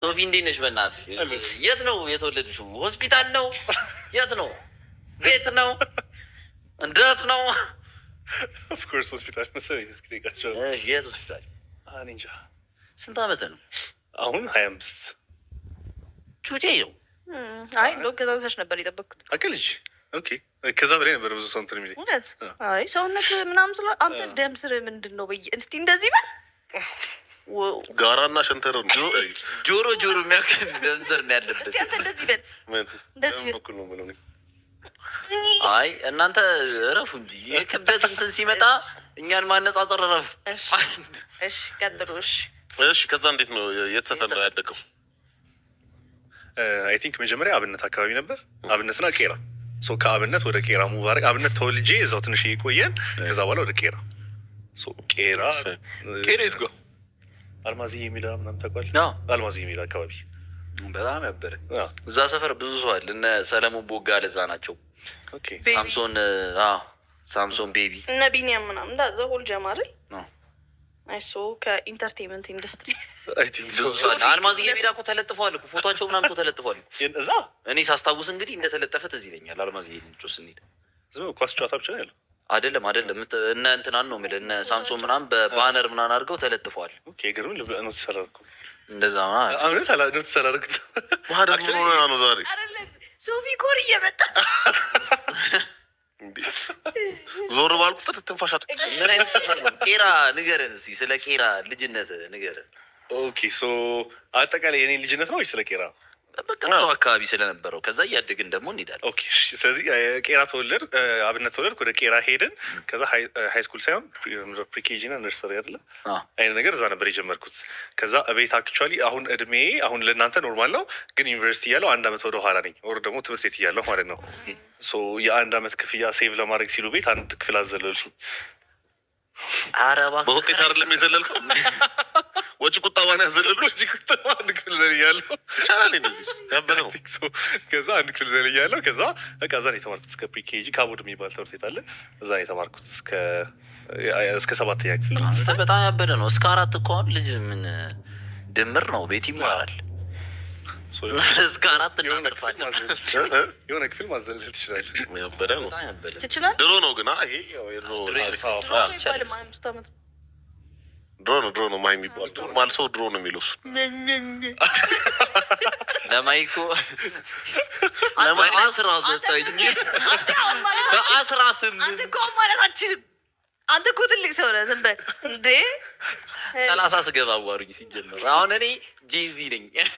ሶፊ እንዴት ነሽ? በእናትሽ የት ነው የተወለድሽው? ሆስፒታል ነው? የት ነው? ቤት ነው? እንዴት ነው? Of course ሆስፒታል መሰለኝ። እስኪ ጠይቃቸው። እሺ፣ የት ሆስፒታል? እኔ እንጃ። ስንት ዓመት ነው? አሁን 25። ጩጬ ነው። አይ፣ እንደው ከዛ በታች ነበር የጠበቅኩት። አቀልጅ okay። ከዛ በላይ ነበር ብዙ ሰው እንትን የሚለኝ። እውነት? አይ፣ ሰውነት ምናምን ስለ አንተ ደም ስር ምንድን ነው? በየ እስቲ እንደዚህ በል። ጋራና ሸንተረር ነው። ጆሮ ጆሮ የሚያክል ደም ስር ነው ያለበት። እስቲ አንተ እንደዚህ በል። ምን? እንደዚህ በምን በኩል ነው የምለው እኔ? አይ፣ እናንተ እረፉ እንጂ የክብደት እንትን ሲመጣ እኛን ማነጻጸር እረፉ። እሺ፣ ቀጥሉ። እሺ። እሺ፣ ከዛ እንዴት ነው፣ የት ሰፈር ነው ያደገው? I think መጀመሪያ አብነት አካባቢ ነበር። አብነትና ቄራ። So ከአብነት ወደ ቄራ move አደረግ። አብነት ተወልጄ እዛው ትንሽ ቆየን። ከዛ በኋላ ወደ ቄራ። So ቄራ ቄራ የት ጋር? አልማዝዬ ሜዳ ምናምን ታውቃለህ? አዎ። አልማዝዬ ሜዳ አካባቢ። በጣም ያበረ እዛ ሰፈር ብዙ ሰው አለ። እነ ሰለሞን ቦጋለ እዛ ናቸው። ቤቢ። ሳምሶን፣ አዎ፣ ሳምሶን ቤቢ። እነ ቢኒያም ምናምን እንዳዛ whole ጀማ አይደል? አዎ። I saw ከ entertainment industry። I think ብዙ ሰው አለ። አልማዝዬ ሜዳ እኮ ተለጥፏል እኮ፣ ፎቷቸው ምናምን እኮ ተለጥፏል። እዛ። እኔ ሳስታውስ እንግዲህ እንደተለጠፈ ትዝ ይለኛል። አልማዝዬ ልጆች ስንሄድ ዝም ብሎ ኳስ ጨዋታ ብቻ ነው ያለው። አይደለም፣ እነ እንትናን ነው የምልህ፣ እነ ሳምሶን ምናምን በ banner ምናምን አድርገው ተለጥፈዋል። Okay፣ ግርም notice አላደረኩም። እንደዛ ምናምን። እውነት notice አላደረኩትም። ማህደር ምን ሆነህ ነው ዛሬ? አይደለም፣ ሶፊ ኮር እየመጣ። እንዴ? ዞር ባልኩ ቁጥር ትንፋሽ ምን አይነት ሰፈር ነው ቄራ? ንገረን እስኪ ስለ ቄራ ልጅነት ንገረን። Okay፣ so አጠቃላይ የኔ ልጅነት ነው ወይ ስለ ቄራ? በቃ እዛው አካባቢ ስለነበረው፣ ከዛ እያደግን ደግሞ እንሄዳለን። Okay፣ እሺ። ስለዚህ ቄራ ተወለድ አብነት ተወለድክ፣ ወደ ቄራ ሄድን። ከዛ high school ሳይሆን pre-KG እና nursery አይደለ አይነት ነገር እዛ ነበር የጀመርኩት። ከዛ እቤት actually አሁን እድሜ አሁን ለእናንተ normal ነው፣ ግን ዩኒቨርሲቲ እያለሁ አንድ አመት ወደ ኋላ ነኝ፣ or ደግሞ ትምህርት ቤት እያለሁ ማለት ነው። So የአንድ አመት ክፍያ save ለማድረግ ሲሉ ቤት አንድ ክፍል አዘለሉኝ። ኧረ እባክህ። በውጤት አይደለም የዘለልከው፣ ወጪ ቁጠባ ነው ያዘለሉ። ወጪ ቁጠባ አንድ ክፍል ዘልያለሁ። ይቻላል እንደዚህ፣ ያበደ ነው። I think so። ከዛ አንድ ክፍል ዘልያለሁ። ከዛ በቃ እዛ ነው የተማርኩት እስከ pre-KG። ካቦድ የሚባል ትምህርት ቤት አለ። እዛ ነው የተማርኩት እስከ ሰባተኛ ክፍል። አንተ በጣም ያበደ ነው። እስከ አራት እኮ አሁን ልጅ ምን ድምር ነው፣ ቤት ይማራል። So እስከ አራት የሆነ ክፍል እናተርፋለን። የሆነ ክፍል ማዘለል ትችላለህ። ያበደ ነው። በጣም ያበደ። ትችላለህ። ድሮ ነው ግን ይሄ ያው የድሮ ታሪክ። አዎ። አይባልም፣ 25 ዓመት። ድሮ ነው፣ ድሮ ነው ማይ የሚባል፣ normal ሰው ድሮ ነው የሚለው እሱ። ለማይኮ በ19 አንተ አሁን ማለት በ18። አንተ እኮ አሁን ማለት አችልም። አንተ እኮ ትልቅ ሰው ነህ። ዝም በል እንዴ። 30 ስገባ አዋሩኝ። ሲጀመር አሁን እኔ Gen Z ነኝ።